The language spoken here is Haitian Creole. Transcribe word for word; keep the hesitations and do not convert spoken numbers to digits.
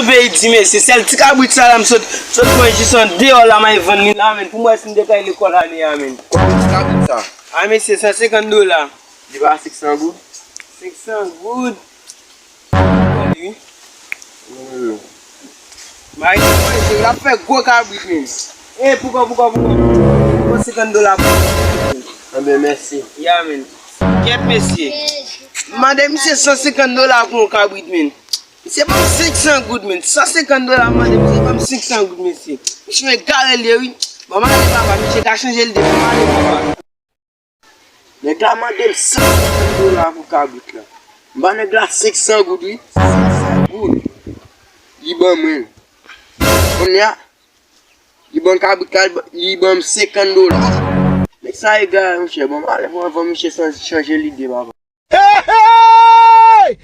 Peyi di mesye, sèl ti kabrit sa la m sot, sot pran jis andeyò la, m al vann li la, menn, pou m wè si m te ka al lekòl ane a, menn. Kòman ti kabrit sa? A, mesye, san senkant dola. Li pa senk san goud? Senk san goud. Wi. Hmm. Mari, mesye, l ap fè gwo kabrit, menn. E, poukò, poukò, poukò? Poukò senkant dola pou. Anben, mèsi. Ya, menn. Kèt, mesye. M mande misye san senkant dola pou yon kabrit, menn. Misye ban m senk san goud, menn. San senkant dola, m mande misye ban m senk san goud, mesye. Misye egare l ye, wi. Bon, m ale, papa. Misye ka chanje lide. Bon, m ale, papa. Nèg la mande m san senkant dola pou kabrit la. M ba nèg la senk san goud, wi. Senk san goud. Li ban mwen. Kounye a, li ban kabrit la, li ban m senkant dola. Nèg sa egare, monchè. Bon, m ale pou anvan misye san- chanje lide, papa. Hey, hey!